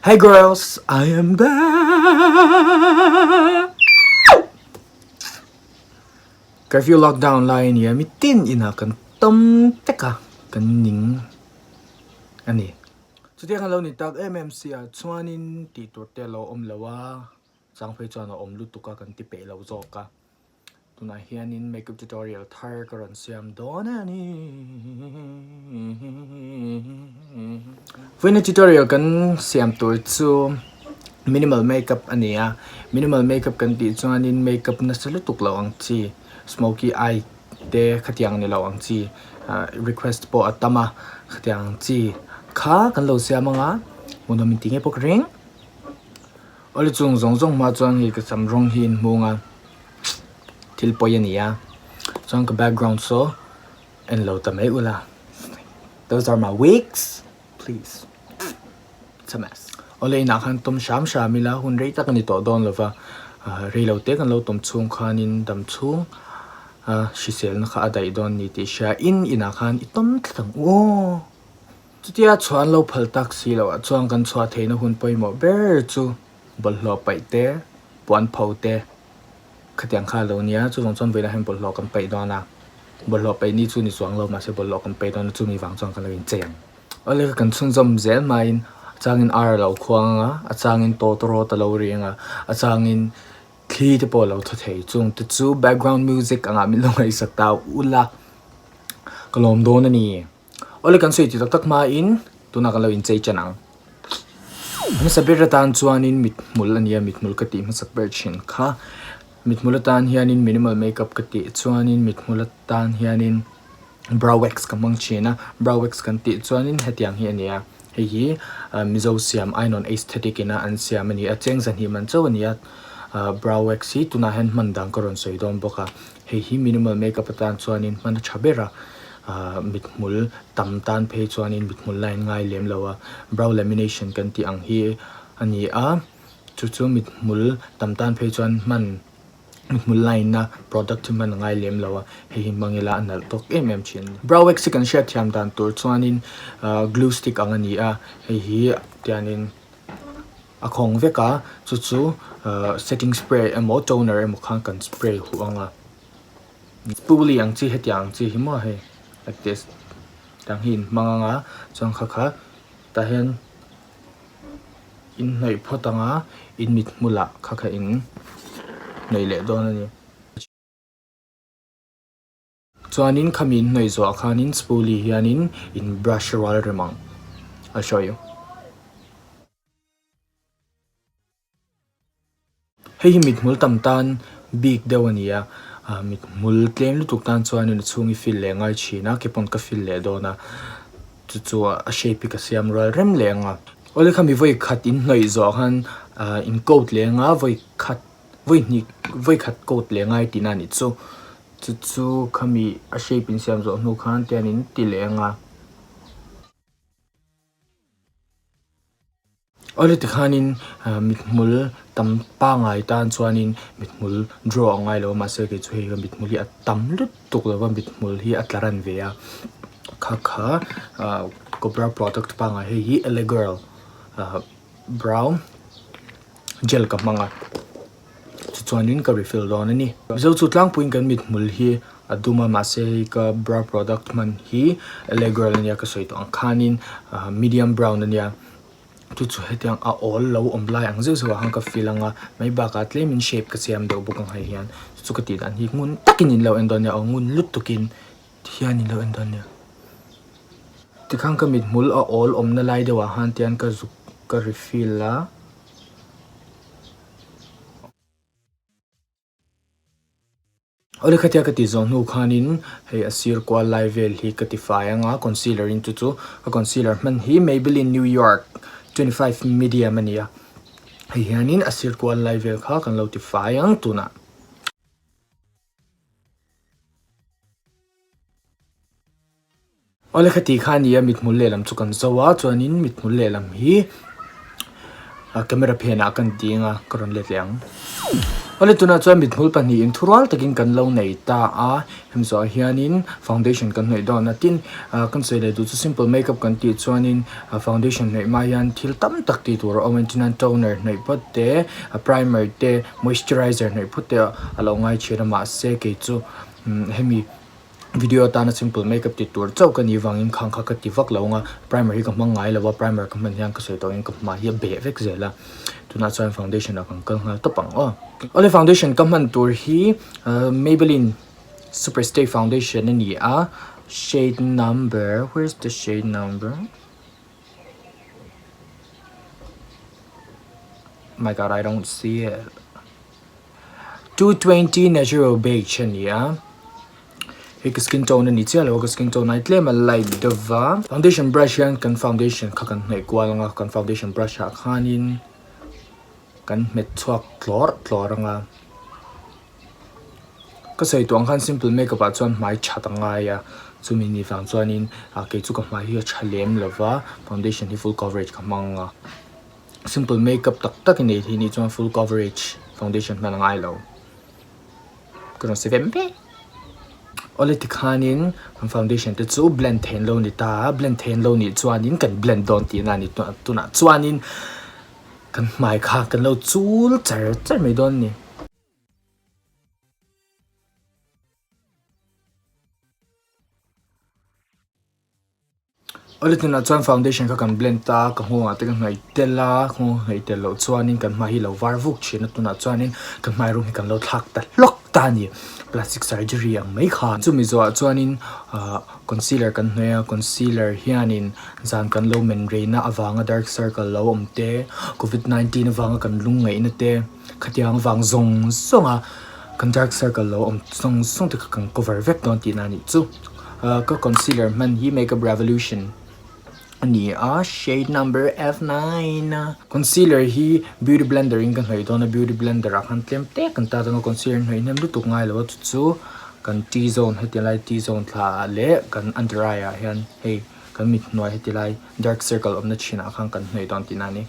Hey girls, I am back! Curfew lockdown lai a nia, mitin inah kan tam vek a, kan ning a ni. Chutiang a lo ni tak em em si ah chuanin tih tur te a lo awm lo a, chang phei chuan a awm lutuk a kan ti peih lo zawk a. Tunah hianin makeup tutorial thar ka rawn siam dawn a ni. Vawiina tutorial kan siam tur chu minimal makeup a ni a, minimal makeup kan tih chuanin makeup nasa lutuk lo ang chi smoky eye te khatiang ni lo ang chi ah request pawh a tam a khatiang ang chi kha kan lo siam ang a hmuhnawm inti ngei bawk reng. Awle chung zawng zawng hma chuan hei ka sam rawng hi inhmung a thil pawi a ni a chuan ka background saw en lo ta mai ula those are my wigs please it's a mess awle inah khan tawm hram hram ila hun rei tak a ni tawh dawn lova ah rei lo te kan lo tawm chhung khanin dam chhung a hriselna kha a daih dawn ni tih hria in inah khan i tawm tlat ang u aw. Chutia chhuah an lo phal tak si loh ah chuan kan chhuah theihna hun pawimawh ber chu bawlhhlawh paih te, puan pho te khatiang kha a lo nia. Chuvang chuan vawilah hian bawlhhlawh kan paih dawn a, bawlhhlawh paih ni chu ni chuang lo mahse bawlhhlawh kan paih dawn a chumi vang chuan kan lo inchei ang. Awle kan chhunzawm zel hmain a changin ar a lo khuang ang a, a changin tawtawrawt a lo ri ang a, a changin thli te pawh a lo thaw thei. Chung te chu background music angah min lo ngaihsak ta ula ka lawm dawn a ni. Awle kan sawi ti tak tak hmain tunah kan lo inchei chen ang. Hmasa ber atan chuanin mithmul a nia mithmul ka tih hmasak ber thin kha. Mithmul atan hianin minimal makeup ka tih chuanin mithmul atan hianin brow wax ka hmang thin a, brow wax kan tih chuanin hetiang hi a ni a, hei hi Mizo siam Ainon Aesthetic ina an siam a ni a, cheng zahnih man chauh a ni a, brow wax hi tunah hian hman dan ka rawn sawi dawn bawk a. Hei hi minimal makeup atan chuanin hman a tha ber a, ahh mithmul tam tan phei chuanin mithmul line ngai lem lo a, brow lamination kan tih ang hi a ni a, chu chu mithmul tam tan phei chuan hman mithmul line na product hi hman a ngai lem lo a, hei hi hmang ila a nalh tawk em em thin a ni. Brow wax hi kan hriatthiam dan tur chuanin ahh glue stick ang a ni a, hei hi tianin. a khawng vek a chu chu ahh setting spray emaw toner emaw khan kan spray huh ang a spoolie ang chi hetiang ang chi hi maw hei like this tiang hi in hmang ang a chuan kha kha tah hian in hnawih phawt ang a in mit hmulah kha kha in hnawih leh dawn a ni. Chuanin khami in hnawih zawh ah khanin spoolie hianin in brush rual rem ang I'll show you. Hei hi mithmul tam tan bik deuh a ni a, ah mithmul tlem lutuk tan chuanin a chhung hi fill leh ngai thin a, kepawn ka fill leh dawn a, chu chu a shape hi ka siam rual rem leh ang a. Awle khami vawi khat in hnawih zawh ah khan ah in coat leh ang a, vawi khat vawi hnih vawi khat coat leh ngai tihna a nih chu. Chu chu khami a shape in siam zawh hnu khan tian in ti leh ang a. Awle tikhanin mithmul tam pangai tan chuanin mithmul draw a ngai lo a mahse kei chu hei ka mithmul hi a tam lutuk lo va mithmul hi a tla ran ve a kha kha ah cobra product pangai hei hi L_A girl ah brown gel ka hmang a. Tichuanin ka refill dawn a ni. Mizo chu tlangpuiin kan mithmul hi a dum a mahse hei ka brow product hman hi L_A girl ania ka sawi tawh ang khanin medium brown ania chu chu hetiang a awl lo awm lai ang zeuh zeuh ah khan ka fill ang a mai bakah tlemin shape ka siam deuh bawk ang hei hian chu chu ka tih dan hi ngun takin in lo en dawn nia aw ngun lutukin tihian in lo en dawn nia tikhan ka mithmul a awl awmna lai deuh ah khan tian ka zuk ka refill a. Awle khatia ka tih zawh hnu khanin hei a sir kual lai vel hi ka ti fai ang a concealer in chu chu ka concealer hman hi Maybelline New York 25 medium a ni a hei hianin a sir kual lai vel kha kan lo ti fai ang tunah. Awle kha tih kha a ni a mithmul lehlam chu kan zo a chuanin mithmul lehlam hi Camera phenah kan ding a, ka rawn let leh ang. Awle tunah chuan mithmul pahnihin thurual takin kan lo nei ta a, hemi zawhah hianin foundation kan hnawih dawn a, tin kan sawi leh duh chu simple makeup kan tih chuanin foundation hnawih hma hian thil tam tak tih tur a awm a, entirnan toner hnawih phawt te, primer te, moisturizer hnawih phawt te a lo ngai thin a, mahse kei chu hemi. Video atana simple makeup ti tur chauh ka nih vangin khang kha ka ti vak lo ang a, primer hi ka hmang ngai lo a, primer ka hman hian ka sawi tawh in ka hmai hi a beh vek zel a, tunah chuan foundation ah kan kal nghal tawp ang aw. Awle foundation ka hman tur hi Maybelline super stay foundation a ni a, shade number where is the shade number my god I don't see it. 220 natural beige a ni a, hei ka skin tone a ni chiah lo a, ka skin tone ai tlem a light deuh va, foundation brush hian kan foundation kha kan hnawih kual ang a, kan foundation brush ah khanin kan hmet chhuak tlawr tlawr ang a, ka sawi tawh ang khan simple makeup ah chuan hmai that a ngai a, chumi ni vang chuanin kei chu ka hmai hi a tha lem lo va, foundation hi full coverage ka hmang ang a. Simple makeup tak tak i nei thei nih chuan full coverage foundation hman a ngai lo. Ka rawn si ve mai. Awle tikhanin kan foundation te chu blend theih an lo ni ta a, blend theih an lo nih chuanin kan blend dawn tihna a ni tunah chuanin kan hmai kha kan lo chul char char mai dawn a ni. Awle tunah chuan foundation kha kan blend ta a ka nghawngah te ka hnaih tel a nghawng hnaih tel loh chuanin kan hmai hi lo var vuk thin a tunah chuanin kan hmai rawng hi kan lo thlak ta hlawk ta a ni plastic surgery ang mai kha chumi zawhah chuanin ahh concealer kan hnawih a concealer hianin zan kan lo men reina avanga dark circle lo awm te covid 19 avanga kan lungngaihna te khatiang avang zawng zawng a kan dark circle lo awm zawng zawng te kha kan cover vek dawn tihna a nih chu. Ahh ka concealer hman hi makeup revolution a ni a shade number F9 concealer hi beauty blender in ka hnawih dawn a beauty blender ah khan tlem tek kan tat anga concealer hnawih hnem lutuk ngai lo a chu chu kan T zone heti lai T zone thla ah leh kan under eye ah hian hei kan mit hnuai heti lai dark circle awmna thin ah khan kan hnawih dawn tihna a ni.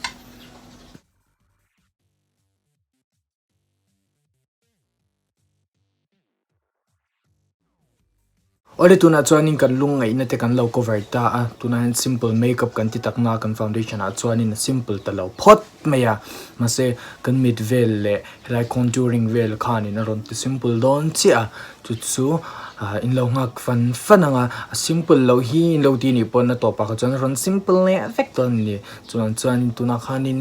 Awle tunah chuanin kan lungngaihna te kan lo cover ta a, tunah hian simple makeup kan ti tak na kan foundation ah chuanin a simple ta lo phawt mai a, mahse kan mit vel leh helai contouring vel khanin a rawn ti simple dawn chiah a, chu chu ah in lo nghak fan fan ang a, a simple loh hi in lo ti nih pawn a tawpah kha chuan a rawn simple leh vek dawn a ni, chuan chuanin tunah khanin.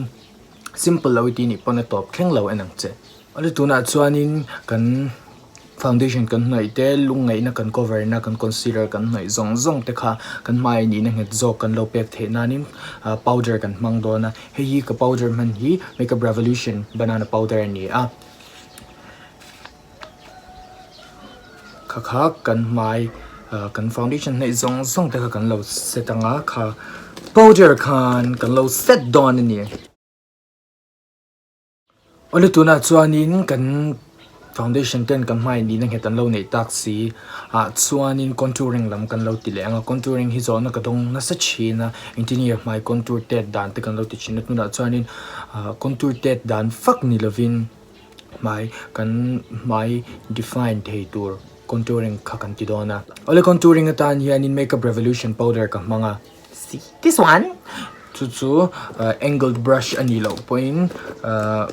Simple lo i tih nih pawn a tawp thleng lo en ang che. Awle tunah chuanin kan foundation kan hnawih te lungngaihna kan cover na kan concealer kan hnawih zawng zawng te kha kan hmai nihna nghet zawk kan lo pek theih nanin ah powder kan hmang dawn a hei hi ka powder hman hi makeup revolution banana powder a ni a kha kha kan hmai ah kan foundation hnaih zawng zawng te kha kan lo set ang a kha powder khan kan lo set dawn a ni. Awle tunah chuanin kan foundation ten kan hmai nihna nghet an lo neih tak si ah chuanin contouring lam kan lo ti leh ang a contouring hi zawhna ka dawng nasa thin a engtin nge hmai contour tet dan te kan lo ti thin a tunah chuanin ah contour tet dan fak ni lovin. Hmai kan hmai define thei tur contouring kha kan ti dawn a. Awle contouring atan hianin makeup revolution powder ka hmang a. See this one! Chu chu angled brush a nih loh pawhin ahh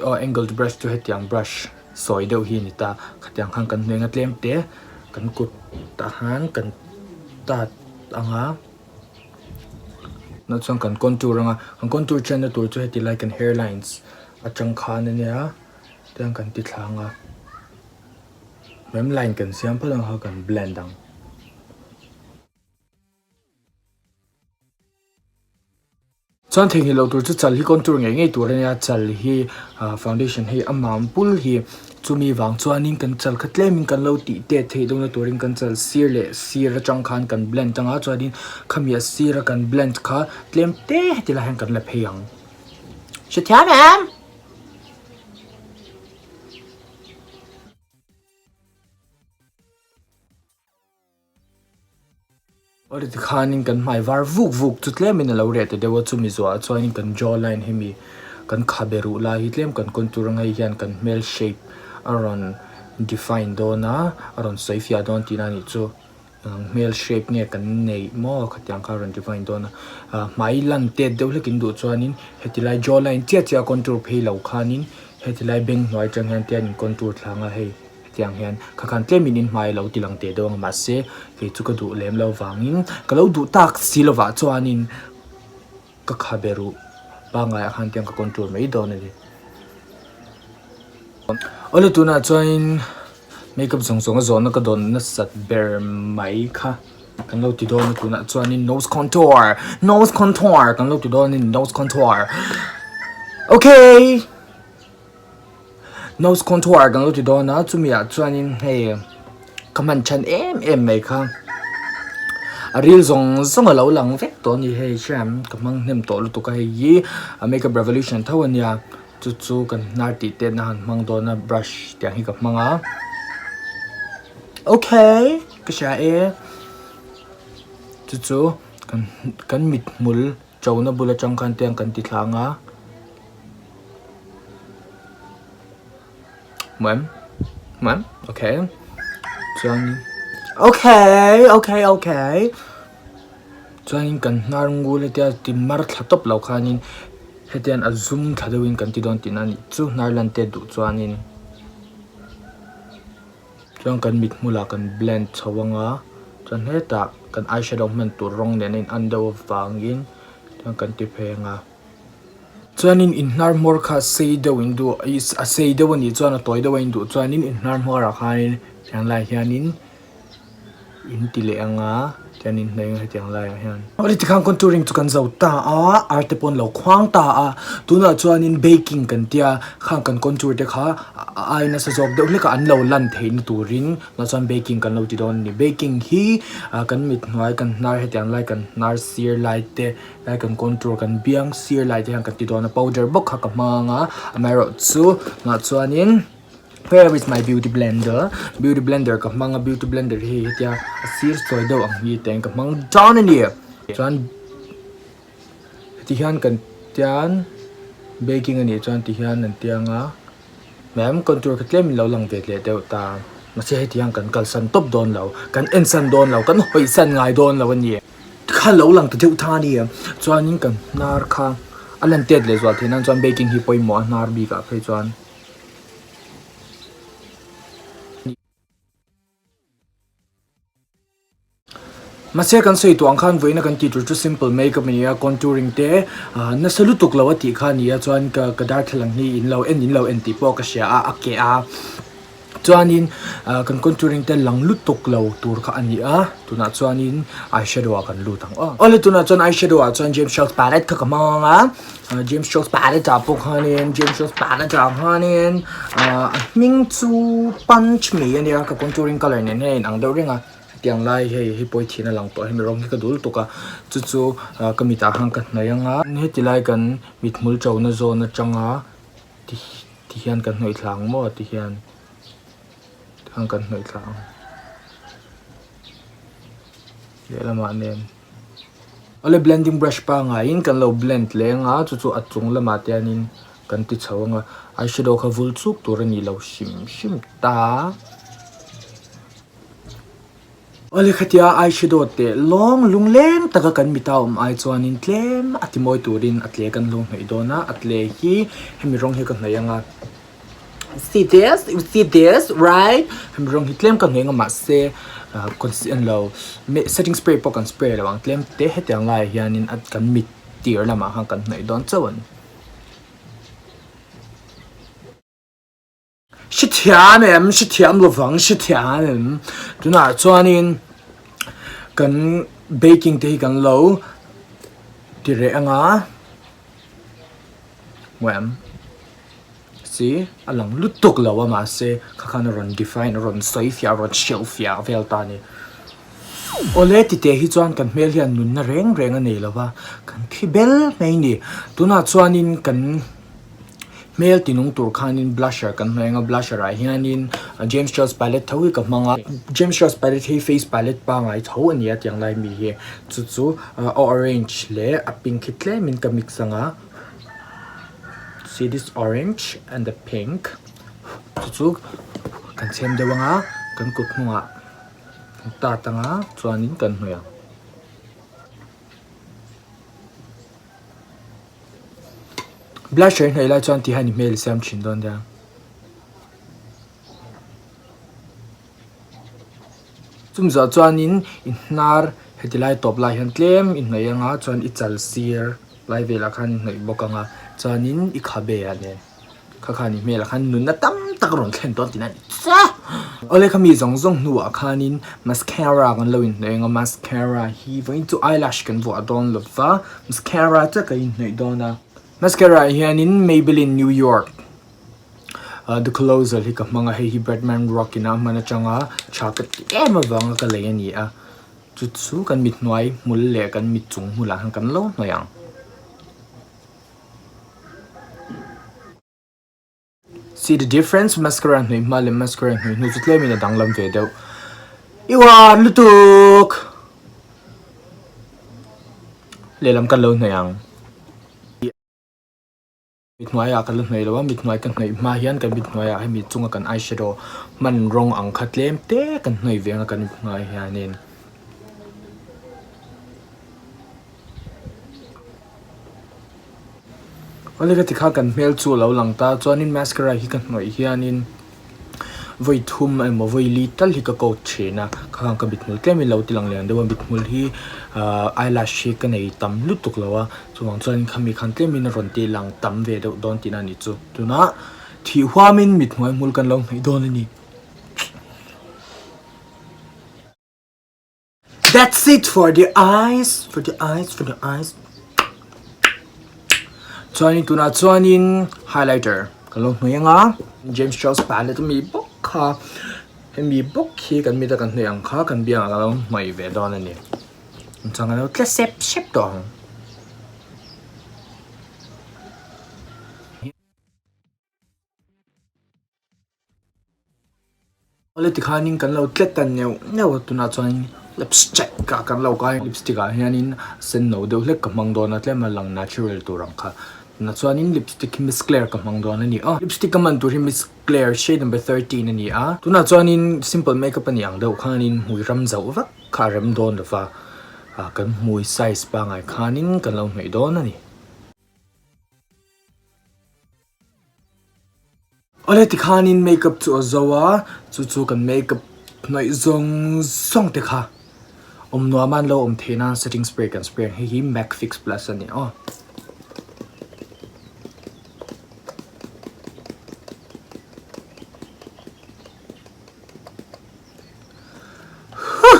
aw angled brush chu hetiang brush sawi deuh hi a ni ta. Khatiang khan kan hneng a tlem te kan kut tah khan kan tat ang a. Tunah chuan kan contour ang a, kan contour chenna tur chu heti lai kan hair lines atang khan a nia tiang kan ti thlang a rem line kan siam phawt ang kha kan blend ang. Chuan theihnghilh loh tur chu chal hi contour ngei ngei tur a nia chal hi ah foundation hei a mam pul hi chumi vang chuanin kan chal kha tlemin kan lo tih tet theih deuhna turin kan chal sir leh sir atang khan kan blend ang a chuanin khami a sira kan blend kha tlem te heti lai hian kan la phei ang. Hrethiam em? Awle tikhanin kan hmai var vuk vuk chu tlemin a lo reh ta deuh a, chumi zuah chuanin kan jaw line hemi kan khabe ruh lai hi tlem kan contour ang hei hian kan hmel shape a rawn define dawn a, a rawn sawi fiah dawn tihna a nih chu. Hmel shape nge kan neih maw khatiang kha a rawn define dawn a, hmai lan tet deuh hlekin duh chuanin heti lai jaw line chiah chiah a contour phei lo khanin heti lai beng hnuai atang hian te an in contour thlang a hei. Hetiang hian kha khan tlemin in hmai lo ti lang teh deuh ang mahse kei chu ka duh lem lo vangin ka lo duh tak si lovah chuanin ka khabe ruh pangaiah khan tiang ka contour mai dawn a ni. Awle tunah chuanin makeup zawng zawng a zawhna ka dawn nasat ber mai kha kan lo ti dawn a tunah chuanin nose contour nose contour kan lo ti dawn a ni nose contour okay. Nose contour kan lo ti dawn a chumi ah chuanin hei ka hman than em em mai kha a ril zawng zawng a lo lang vek tawh a ni hei hriam ka hmang hnem tawh lutuk a hei hi a makeup revolution tho a nia chu chu kan hnar tih tet na han hmang dawn a brush tiang hi ka hmang a okay ka hria e chu chu kan kan mithmul Chona bul atang khan tiang kan ti thlang a hmu em hmu em okay chuanin okay okay okay chuanin kan hnar ngul hetia ti mar thla tawp lo khanin hetian a zum thla deuhin kan ti dawn tihna a nih chu hnar lan tet duh chuanin. Chuan kan mit hmulah kan blend chho anga chuan hetah kan eyeshadow hman tur rawng nen a in an deuh avangin chuan kan ti phei anga chuanin in hnar hmawr kha sei deuh in duh a sei deuh anih chuan a tawi deuh a in duh chuanin in hnar hmawrah khanin hetiang laiah hianin in ti leh anga chuan in hnawih anga hetiang laiah hian. Awle tikhan contouring chu kan zo ta a ar te pawh an lo khuang ta a tunah chuanin baking kan tia khang kan contour te kha a ai nasa zawk deuh hlek a an lo lan theihna turin tunah chuan baking kan lo ti dawn a ni baking hi ah kan mit hnuai kan hnar hetiang lai kan hnar sir lai te lai kan contour kan biang sir lai te hian kan ti dawn a powder bawk kha ka hmang a amaherawhchu tunah chuanin. Where is my beauty blender? Beauty blender ka hmang a, beauty blender hi hetia a sir sawi deuh ang hi te ka hmang dawn a ni. Chuan heti hian kan tian baking a nih chuan ti hian an tiang a, ma'am contour kha tlem in lo lang ve leh deuh ta mahse heti hian kan kalsan tawp dawn lo, kan ensan dawn lo, kan hawisan ngai dawn lo a ni. Kha lo lang ta deuh ta a ni. Chuanin kan hnar kha a lan tet leh zual theih nan chuan baking hi pawimawh a hnar bikah phei chuan. Mahse kan sawi tuah ang khan vawiina kan tih tur chu simple makeup a ni a, contouring te ah nasa lutuk lo a tih kha a ni a chuan ka ka darthlalang hi in lo en in lo en tih pawh ka hria a a keh a chuanin ah kan contouring te lang lutuk lo tur kha a ni a tunah chuanin eyeshadow ah kan lut ang aw. Awle tunah chuan eyeshadow ah chuan James Charles palette kha ka hmang ang a. James Charles palette ah pawh khanin James Charles palette ah khanin ah a hming chu punch mai a nia ka contouring colour nen hian a inang deuh reng a hetiang lai hei hei pawh hi thihna lang tawh hemi rawng hi ka dul tuk a chu chu ah ka mitah khan ka hnawih ang a heti lai kan mithmul ṭona zawn aṭanga ti ti hian kan hnawih thla ang maw ti hian tikhan kan hnawih thla ang lehlamah nen. Awle blending brush pangaiin kan lo blend leh anga chu chu a chung lamah te hianin kan ti chho anga eyeshadow kha vul chuk tur a ni lo hrim hrim ta. Awle khatia eyeshadow teh lawng lungleng taka kan mita awm ai chuanin tlem a ti mawi turin a tle kan lo hnawih dawn a a tle hi hemi rawng hi ka hnawih anga. See this? You see this? Right? Hemi rawng hi tlem ka hnawih anga mahse ah conceal lo setting spray pawh kan spray lo ang tlem te hetiang laiah hianin a kan mit tir lamah khan kan hnawih dawn chauh a ni. Hrethiam em? Hrethiam lovang hrethiam em? Tunah chuanin kan baking te hi kan lo ti reh anga hmu em? Si, a lang lutuk lo a mahse kha khan a rawn define a rawn sawi fiah a rawn hrilh fiah vel ta a ni. Awle tite hi chuan kan hmel hian nunna reng reng a nei lo va, kan thi bel mai a ni. Tunah chuanin kan. Hmel tinung tur khanin blusher kan hnawih ang a, blusher ah hianin James Charles palette tho hi ka hmang a, James Charles palette hi face palette pangngai tho a ni a tiang lai mi hi chu chu a orange leh a pink hi tlemin ka mix ang a, see this orange and the pink chu chu kan chhem deuh ang a, kan kut hnungah kan tat ang a chuanin kan hnawih ang. Blusher hnaih lai chuan ti hian i hmel i siam thin dawn nia. Chumi zawh chuanin i hnar heti lai tawp lai hian tlem i hnawih anga chuan i chal sir lai velah khan i hnawih bawk anga chuanin i khabe ah nen. Kha khan i hmelah khan nunna tam tak a rawn thlen dawn tihna a ni che. Awle kha mi zawng zawng hnuah khanin mascara kan lo inhnawih ang a, mascara hi vawiin chu eyelash kan vuah dawn lo va, mascara chiah kan inhnawih dawn a. Mascara ah hianin Maybelline New York The Colossal hi ka hmang a, hei hi Bradman Rock in a hman atanga tha ka ti em avanga ka lei a ni a, chu chu kan mit hnuai hmul leh kan mit chung hmulah khan kan lo hnawih ang. See the difference? Mascara hnawih hma leh mascara hnawih hnu chu tlemin a danglam ve deuh. I uar lutuk! Lehlam kan lo hnawih ang. Mit hnuaiah ka la hnawih lo a, mit hnuai ka hnawih hma hian kan mit hnuaiah hemi chunga kan eyeshadow hman rawng ang kha tlem te kan hnawih ve ang a kan mit hnuai hianin. Awle ka ti kha kan hmel chu a lo lang ta chuanin mascara hi ka hnawih hianin vawi thum emaw vawi li tal hi ka coat thin a kha khan ka mithmul tlemin lo ti lang lian deuh a mithmul hi ahh eyelash hi ka nei tam lutuk lo a chuvang chuan khami khan tlemin a rawn ti lang tam ve deuh dawn tihna a ni chu tunah thih huamin mithmuai hmul kan lo hnawih dawn a ni. That's it for the eyes, for the eyes, for the eyes. Chuanin tunah chuanin highlighter kan lo hnawih ang a, James Charles palette ami bawk kha hemi bawk hi kan mit a kan hnawih ang kha kan biangah kan lo hnawih ve dawn a ni. Chuan kan lo tle sep sep tawh ang. Awle tikhanin kan lo tlet ta neuh neuh a tunah chuan lipstick ah kan lo kai lipstick ah hianin sen no deuh hlek ka hmang dawn a tlem a lang natural tur ang kha tunah chuanin lipstick hi miss claire ka hmang dawn a ni a lipstick ka hman tur hi miss claire shade number 13 a ni a tunah chuanin simple makeup a ni ang deuh khanin hmui ram zauh vak kha a rem dawn lova ah kan hmui size pangai khanin kan lo hnawih dawn a ni. Awle tikhanin makeup chu a zo a, chu chu kan makeup hnawih zawng zawng te kha awm nuam a an lo awm theih nan setting spray kan spray ang hei hi mac fix plus a ni aw. Huh.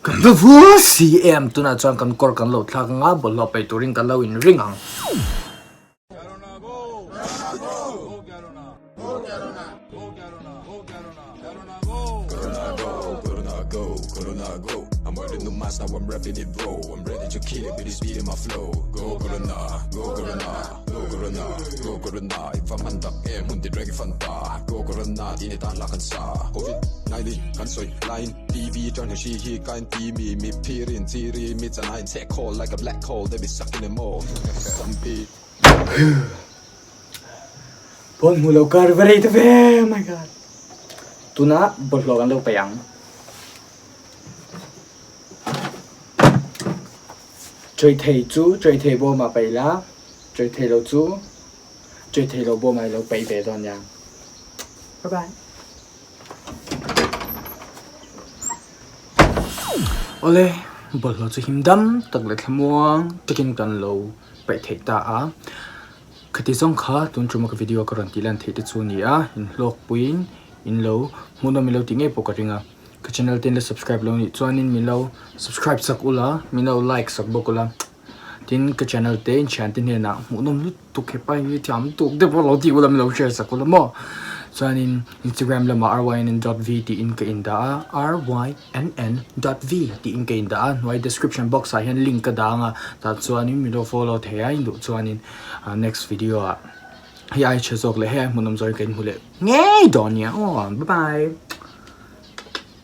Kan va vur si em tunah chuan kan kawr kan lo thlak anga bawlhhlawh paih turin kan lo inring ang. TV atang hian hri hi ka in ti mi mi phir in chi ri mi chan a in chheh khawl like a black hole they be sucking them all some pe Pawn hmu lo kar va rei ta ve oh my god tunah bawlhhlawh kan lo paih ang Chawi thei chu chawi thei bawm ah paih la chawi thei lo chu chawi thei lo bawm ah i lo paih ve dawn nia bye bye. Awle, bawlhhlawh chu him dam tak leh thlamuang takin kan lo paih theih ta a. Khati zawng kha tun tuma ka video ka rawn tih lan theih te chu a ni a, inhlawk puiin in lo hmuhnawm in lo tih ngei pawh ka ring a. Ka channel te in la subscribe lo nih chuanin min lo subscribe sak ula, min lo like sak bawk ula. Tin ka channel te inthiante hnenah hmuhnawm lutuk hepa hi thiam lutuk deuh pawh lo tih ula min lo share sak ula maw. Chuanin Instagram lamah rynn dot v tiin ka indah a, rynn dot v tiin ka indah a, hnuai description box ah hian link ka dang a, tah chuanin min lo follow thei a, induh chuanin next video ah hei ai tha zawk leh hei ai hmuhnawm zawk in ka inhmu leh ngei dawn nia aw bye bye.